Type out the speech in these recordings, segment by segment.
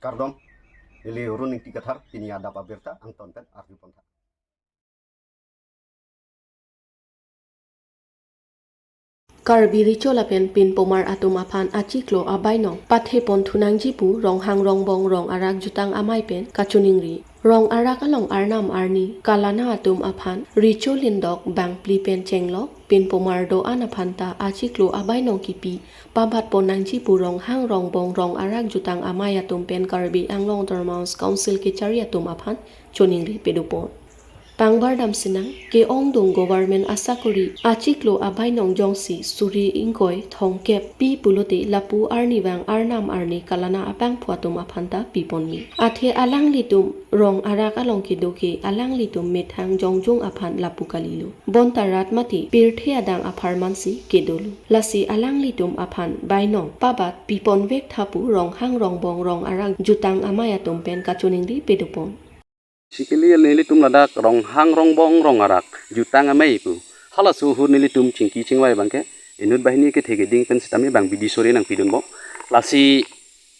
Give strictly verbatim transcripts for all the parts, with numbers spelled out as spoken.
Kardom, ili Arun Ingti Kathar, pini adap abirta angton pen arju pontha. Karbi Recho lapen Pinpomar atum aphan achiklo abainong pathe pon thunangji pu Ronghang Rongbong Rong Arak Jutang Amei pen kachiningri. Rong arak along arnam arni kalana atum aphan Recho lindok bangphli pen chenglok, Pinpomar do-an aphan ta achiklo abainong kipi pabat pon nangji pu Ronghang Rongbong Rong Arak Jutang Amei atum pen Karbi Anglong Autonomous Council kechari atum aphan chiningri pado pon. Pangbar dam sinang, ke-ongdung government asakori achiklo abainong jongsi suri ingkoi thomkep pi pulote lapu arnivang arnam arni kalana abangphu atum aphan ta pi pon me. Athe alanglitum rong arak along kedo ke alanglitum methang jongjung aphan lapu kalilo. Bonta rat mate pirthe adang apharman si kedolo. Lasi alanglitum aphan bainong pabat pi ponvek tha pu Ronghang Rongbong Rong Arak Jutang Amei atum pen kachiningri pado pon. Sikili nelitum ladak Ronghang Rongbong Rong Arak Jutang Amei pu halaso ahut nelitum chingki chingvai abangke inut banghini kethe keding pen sitame bang bidi sore nangpidunbom. Lasi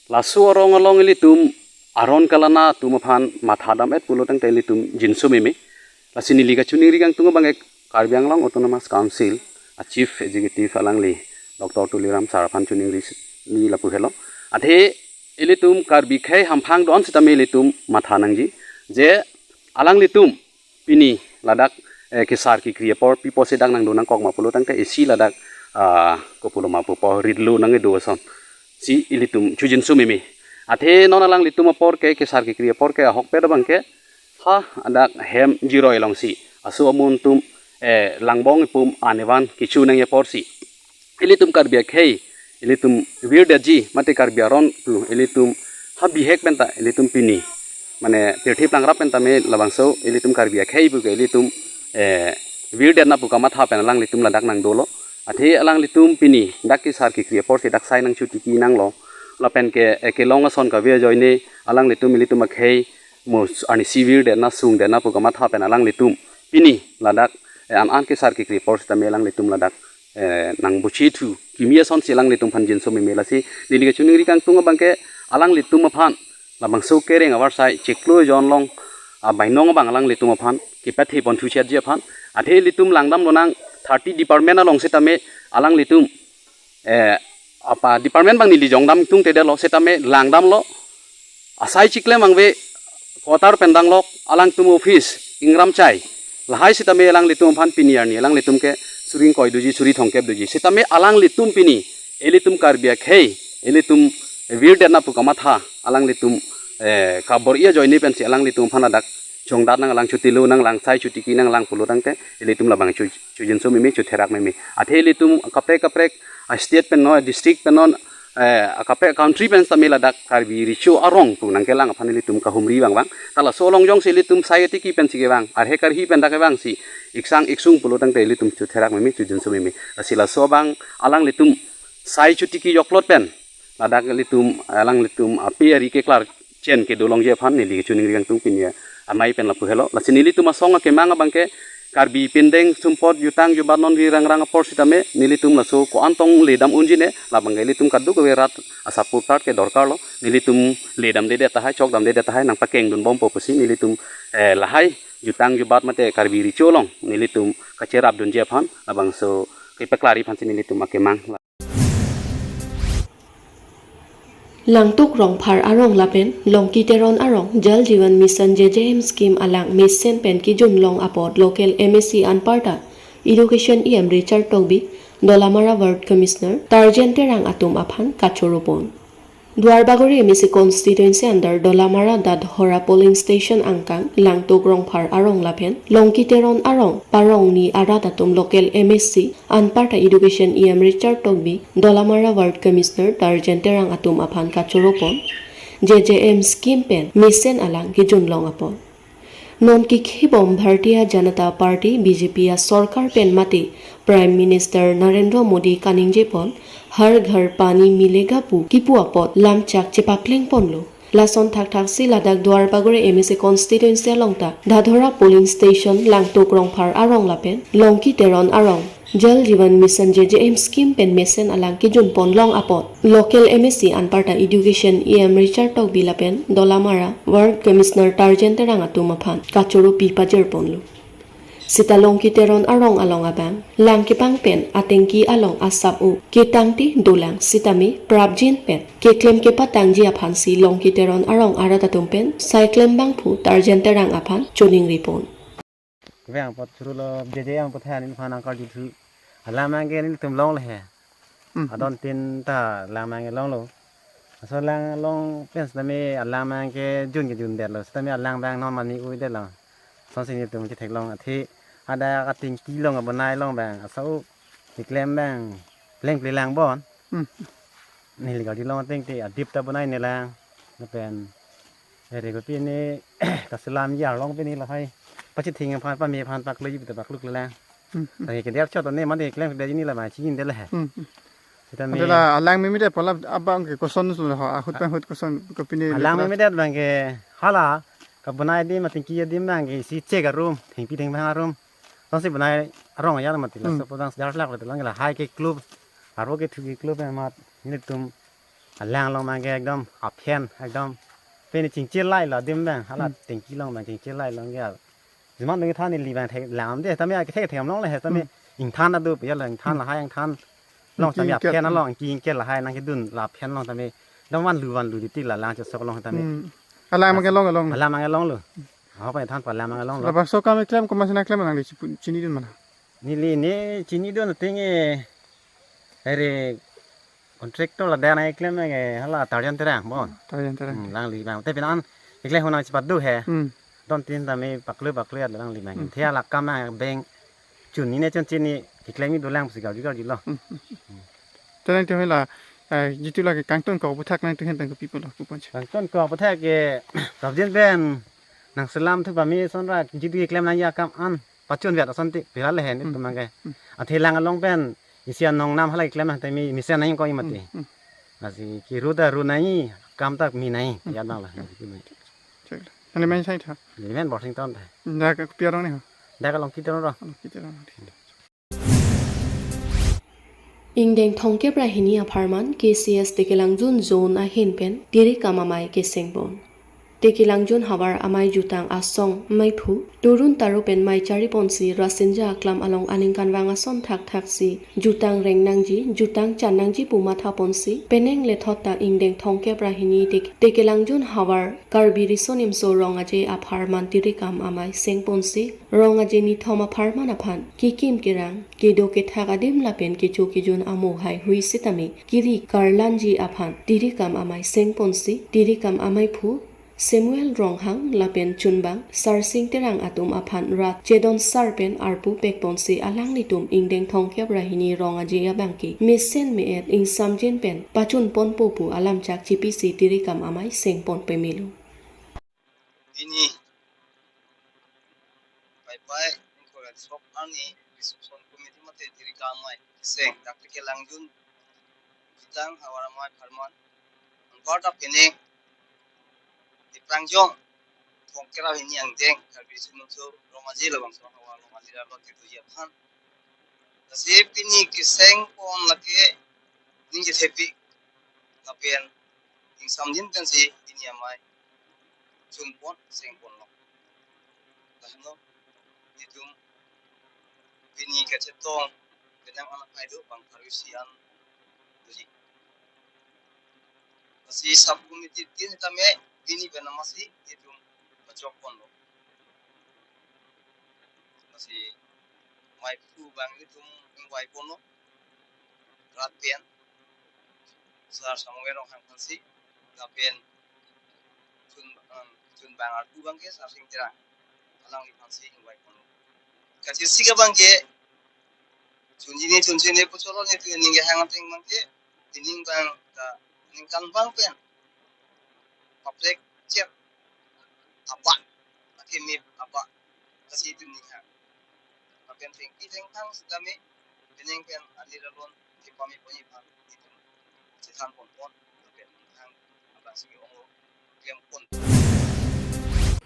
laso arong along ilitum aron kalana atum aphan matha dam-et pulo tangte ilitum jinso meme. Lasi neli kachiningri kangtung abangke Karbi Anglong Autonomous Council a Chief Executive alangli Doctor Tuliram Sir aphan chiningri ni lapu helo. Athe ilitum Karbi akhei hamphang do-an sitame ilitum matha nangji, je alanglitum pini ladak, eh, kesar kekri apor pi apotsi dak nangdo nangkok ma pulo tangte isi ladak, ah, kopulo ma pu apor ritlo nangkedo ason si ilitum chojinso meme. Athe non alanglitum apor ke kesar kekri apor ke ahokpet abangke ha adak hem jiroi alongsi aso amun atum, eh, langbong ipum anevan kecho nangji aporsi ilitum Karbi akhei, ilitum virdetji mate Karbi aron pu ilitum ha bihek penta ilitum pini, mane pirthe plangrap penta me labangso ilitum Karbi akhei pu ke ilitum, eh, virdet na pu kamatha pen alanglitum ladak nangdolo. Athe alanglitum pini dak kesar kekri aporsi dak sai nangchotiki nanglo. Lapen ke, eh, kelong ason kave ajoine alanglitum ilitum akhei mo arnisi virdet na sungdet na pu kamatha pen alanglitum pini ladak, eh, an an kesar kekri apor sitame alanglitum ladak, eh, nangbuchi thu kimi asonsi alanglitum aphan jinso meme. Lasi neli kachiningri kangtung abangke alanglitum aphan labangso kereng avarsai chiklo jon along abainong abang alanglitum aphan kepathe pon thu chetji aphan. Athe ilitum langdam lonang thirty department along sitame alanglitum, eh, apa department abang neli jongdam tungte detlo sitame langdamlo. Asai chiklem angve quarter pen danglok alangtum office ingram chai. Lahai sitame alanglitum aphan pini arni alanglitum ke suri ingkoi doji, suri thomkep doji. Sitame alanglitum pini ilitum Karbi akhei, ilitum virdet na pu kamatha alanglitum, eh, kabor-i ajoine pensi alanglitum aphan ladak jongdat nanglang, chotilo nanglang, sai chotiki nanglang pulo tangte ilitum labang cho, chojinso meme, chotherak meme. Athe ilitum kaprek kaprek a state pen non, district pen non, eh, kaprek country pen sitame ladak Karbi Recho arong pu nangkelang aphan ilitum kahumri vangvang. Ta laso along jongsi ilitum sai tiki pensi kevang, arhe karhi pen dak kevangsi iksang iksung pulo tangte ilitum chotherak meme, chojinso meme. Lasi laso abang alanglitum sai chotiki joklot pen ladak ilitum, alanglitum ape ari keklar chen kedo longji aphan neli kachiningri kangtung pini amei pen lapu helo. Lasi nelitum asong akemang abangke Karbi pindeng sumpot jutang jubat non ri rangrang apor sitame nelitum laso ko-an tong ledam unjine, labangke ilitum kadokave rat a-support card ke dorkarlo. Nelitum ledamdedet tahai, chokdamdedet tahai, nangpakengdunbompo pusi nelitum, eh, lahai jutang jubat mate Karbi Recho along nelitum kacherapdunji aphan labangso kepaklari aphansi nelitum akemang. Langtuk Rongphar arong lapen Longki Teron arong Jal Jeevan Mission J J M scheme alang mesen pen kejun long apot local M A C anparta Education E M Richard Tokbi, Dolamara Ward Commissioner Tarjen Terang atum aphan kachoro pon. Duarbagori M A C constituency under Dolamara Dadhora polling station angkang Langtuk Rongphar arong lapen Longki Teron arong parong ni arat atum local M A C anparta Education E M Richard Tokbi, Dolamara Ward Commissioner Tarjen Terang atum aphan kachoro pon J J M scheme pen mesen alang kejun long apot. Non kekhibom Bharatiya Janata Party B J P asorkar pen mate Prime Minister Narendra Modi kaningje pon Har Ghar Pani Milega pu kipu apot lamchak chepapleng ponlo. Lason thakthaksi ladak Duarbagori M A C constituency along ta Dadhora polling station Langtuk Rongphar arong lapen Longki Teron arong Jal Jeevan Mission J J M scheme pen mesen alang kejun pon long apot local M A C anparta Education E M Richard Tokbi lapen Dolamara Ward Commissioner Tarjan Terang atum aphan kachoro pi pajir ponlo. Sita Longki Teron arong along abang lang kepang pen atengki along asap-o ketangte dolang sitame prapjin pen keklem kepatangji aphansi Longki Teron arong arat atum pen sai klembangphu Tarjan Terang aphan choningri pon. Vang apot churu lo J J M apot han in phan angkar juthu. Alang mang ke nelitum longle he. Hmm. Adon tin ta alang mang ke longlo. Laso alang along pen sitame alang mang kejun kejun detlo. Sitame alang abang non mani ui detlo. Sonsi nelitum chetheklong athe hadak atengki along abonai along abang asap-o keklem abang plengple lang bon. Hmm. Neli gardi along atengte adip ta bonai nelang. Lapen ere kopi ne kaselam yar long pen ne lahai pachething aphan pame aphan paklo yip ta pakluk lelang. Hmm. Tangke keder chot ne mate klem keder ini la ma chin de le he. Hmm. Sitame ante la alang memedet pu la abang ke koson su ho, ahut pen ahut koson kopi ne alang memedet abang ke hala kabonai adim atengki adim abang ke isi chek arum, thengpi thengphang arum. Sonsi bonai arong ayar mati la, hmm, so podang sejar lak le lang lahai ke klub, arvo kethu ke klub amat nelitum alang along mang ke ekdom aphen ekdom pen chingchir lai lo adim abang, hala, hmm, tengki along abang chingchir lai long ya. Jiman nung than neli abang thek lam de, tame ke thek thek long le he, tame, hmm, ingthan adu ya la ingthan, hmm, lahai ingthan. Long tame ingki ingke aphen along, ingki ingke lahai nangkedun la aphen long tame. Dong vanlu vanlu di ti la lang chosok long tame. Hmm. Alang mang ke long, long. Alang mang ke longlo. Apa ya than pa alang mang ke longlo. Labangso akam keklem komat si nangklem nangli chipu chinidun mana? Neli ne chinidun ateng e, ere contractor ladak nangkeklem ke hala Tarjan Terang bon. Tarjan Terang. Hmm, alangli abang. Te pini an keklem hona chipadu he. Hmm. Don tin tame paklo paklo ya alangli abang. Hmm. Thia la akam abang chun ni ne chun chini keklem ni dolang si gardi gardi lo. Hmm. Te nangtum la, eh, jitu la ke kangton kok aputhak nangtum ahin pen kopi pulo pu ponche. Kangton kok aputhak ke prapjin pen nangselam thu pame ason ra jitu keklem nangji akam an pachun vet asonte pira le he nelitum mang ke. Hmm. Athe lang along pen isi anong nam hala keklem nang tame mesen nang ko imati. Hmm. Hmm. Lasi kiru ta ru nangji, akam ta me nangji. Hmm. Ya bang la. Chek la. Nangli men sai tha? Neli men Borsing Teron tha. Dak ke pi arong ne ho? Dak ke Longki Teron arong. Longki Teron arong. Ingdeng thomkep ra hini apharman K C S Tekelangjun zone ahin pen tirikam amei keseng pon. Tekelangjun havar amei jutang asong meiphu Turun Taro pen mei chari ponsi Rasinja aklam along aningkanvang ason thakthak si jutang reng nangji, jutang chan nangji pu matha ponsi penang lethot ta ingdeng thomkep ra hini Tek-, Tekelangjun havar Karbi Riso Nimso Rong Aje apharman tirikam amei seng ponsi Rong Aje nithom apharman aphan kekim kerang, kedo kethak adim lapen kecho kejun amo haihui sitame kiri karlanji aphan tirikam amei seng ponsi tirikam ameiphu Samuel Ronghang lapen chunbang Sarsing Terang atum aphan rat chedon sar pen arpu pek ponsi alanglitum ingdeng thomkep ra hini Rong Aje abang ke mesen me-et ingsamjin pen pachun ponpo pu alamchak chipisi tirikam amei seng pon pemelo. Pini Paipai ingkoi ra sok arni reception committee mate tirikam amei seng dak Tekelangjun jutang havar amei apharman. Anparta pini Tiprangjong thomkep ra hini angdeng Karbi Riso Nimso Rong Aje labangso havar along alira lo kedoji aphan. Lasi pini keseng pon lake ningje thepi lapen ingsamjin pensi pini amei chun pon seng ponlo. Laheno itum pini kachetong penang anak ai do bang Karbi si an doji. Lasi sub committee tin tame pini pen amasi itum pachok ponlo. Lasi meiphu abang itum ingvai ponlo. Rat pen Sar Samuel Ronghang aphansi lapen chun, um, chunbang arpu abang ke Sarsing Terang alangliphansi ingvai ponlo. Kachesik abang ke chunji ne chunji ne pu cholo ne tu ning kehang ateng abang ke ining abang ta ningkan abang pen paprek chet abang lake me abang lasi itum ning hang. Lapen thengpi thengphang sitame penang pen alir alon kepame ponji aphan itum chethan pon pon lapen ning hang abang si onglo klem pon.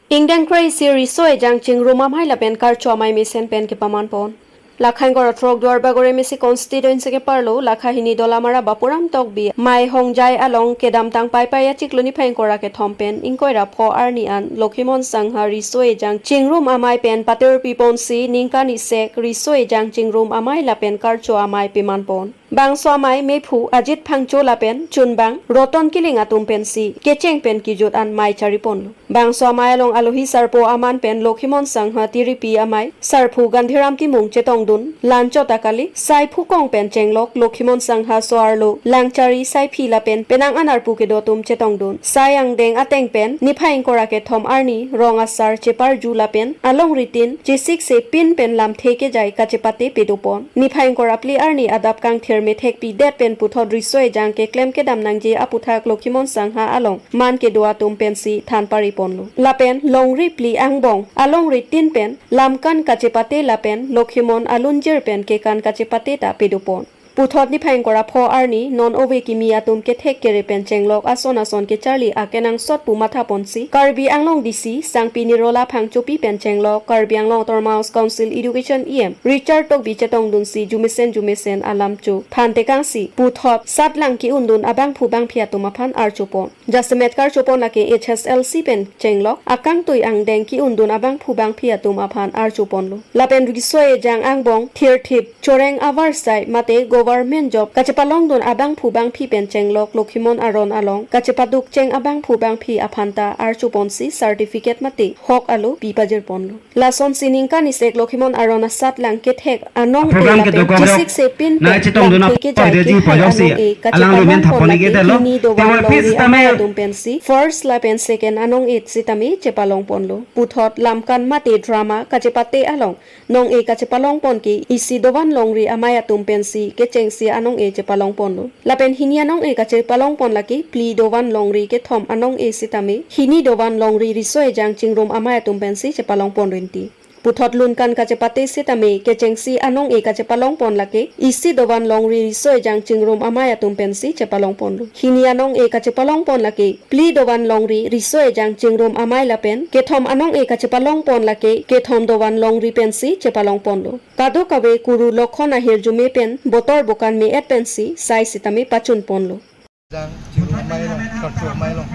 Ingdeng kre-isi riso ejang chingrum amei lapen karcho amei mesen pen kepaman pon. Lakha ingkoi ra throk Duarbagori M A C constituency keparlo, lakha hini Dolamara Bapuram Tokbi Maihongjai along kedamtang Paipai achiklo niphai ingkoi ra kethom pen ingkoi ra pho arni an Lokhimon Sangha riso ejang chingrum amei pen patirpi ponsi ningkan isek riso ejang chingrum amei lapen karcho amei peman pon. Bangso amei mephu Ajit Phangcho lapen chunbang Roton Killing atum pensi kecheng pen kejut an mei chari ponlo. Bangso amei along alohi sarpo aman pen Lokhimon Sangha tiripi amei sarpo Gandhiram Timung chetongdun, lanchot akali sai phukong pen chenglok Lokhimon Sangha so-arlo Langchari, Saiphi lapen penang an arpu kedo atum chetongdun. Sai angdeng ateng pen niphai ingkoi ra kethom arni rong asar cheparju lapen alongritin chesikse pin pen lamthe kejai kachepate pado pon. Niphai ingkoi ra phli arni adap kangthir methek pidet pen puthot riso ejang keklem kedam nangji aputhak Lokhimon Sangha along man kedo atum pensi than pari ponlo. Lapen longri phli angbong alongritin pen lamkan kachepate lapen Lokhimon alunjir pen kekan kachepate ta pado pon. Puthot niphai ingkoi ra pho arni non ove kimi atum kethek kere pen chenglok ason ason kecharli akenangsot pu matha ponsi Karbi Anglong D C Sangpi Nirola Phangchopi pen chenglok Karbi Anglong Autonomous Council Education E M Richard Tokbi chetongdunsi jumesen jumesen alam cho than tekangsi puthot satlang ke-undun abangphu bangphi atum aphan archo pon. Jasemet karcho pon lake H S L C pen chenglok akangtui angdeng ke-undun abangphu bangphi atum aphan archo ponlo. Lapen riso ejang angbong thirthip choreng avarsai mate government job kachepalongdun abangphu bangphi pen chenglok Lokhimon aron along kachepaduk cheng abangphu bangphi aphan ta archo ponsi certificate mate hok alo pi pajir ponlo. Lasonsi ningkan isek Lokhimon aron asatlang kethek anong-e program lapen kedo kong chesik sepin nai pen chetongdun lamthe apa kejai ide ji kehai pajok si anong-e alangli men kachepalong thapon ponlo lagi ke dalo. Hini dovan tewal longri pis tame amei atum pensi first lapen second anong-e sitame chepalong ponlo. Puthot lamkan mate drama kachepate along nong-e kachepalong pon ke isi dovan longri amei atum pensi kechengsi anong-e chepalong ponlo. Lapen hini anong-e kachepalong pon lake phli dovan longri, kethom anong-e sitame hini dovan longri riso ejang chingrum amei atum pensi chepalong pon rinti. Puthot lunkan kachepate sitame kechengsi anong-e kachepalong pon lake isi dovan longri riso ejang chingrum amei atum pensi chepalong ponlo. Hini anong-e kachepalong pon lake phli dovan longri riso ejang chingrum amei lapen kethom anong-e kachepalong pon lake kethom dovan longri pensi chepalong ponlo. Kadokave kuru lokhon ahirjume pen botor bokan me-et pensi sai sitame pachun ponlo. Jang chingrum amei along, karcho amei along,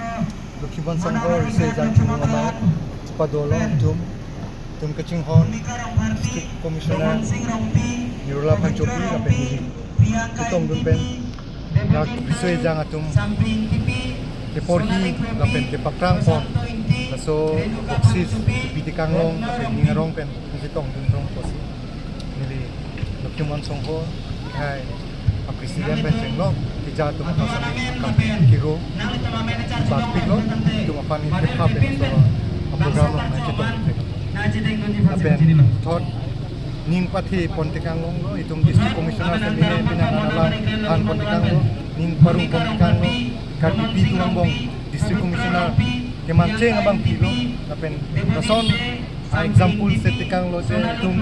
Lokhimon Sangha riso ejang chingrum amei padolo atum, atum kachinghon District Commissioner Nirola Phangchopi lapen neli chetongdun pen dak riso ejang atum keporhi lapen kepakrang pon, laso boksis pi tekang long lapen ning arong pen chetongdun rong pusi neli Lokhimon Sangha hai a president pen chenglok keja atum aphan sami kiro bak piklo, atum aphan neli kepha pen so a program along nangchetong pen. Lapen thot ning pathe pon tekang longlo, itum District Commissioner sami ne penang an alam than pon tekang lo, ning parong pon tekang lo, Karbipi atum angbong District Commissioner kemancheng abang pilo, lapen lason a example set tekang lo je itum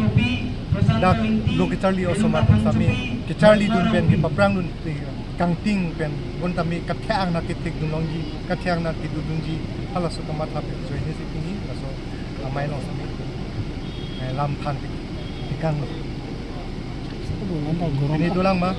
dak lo kecharli osomar atum sami kecharlidun pen kepaprangdun, eh, kangting pen bon tame katheang nat ketekdun longji, katheang nat kedodunji, halaso kamatha pen join si pini laso amei along sami, eh, lam than tekang lo. Pini dolang ma.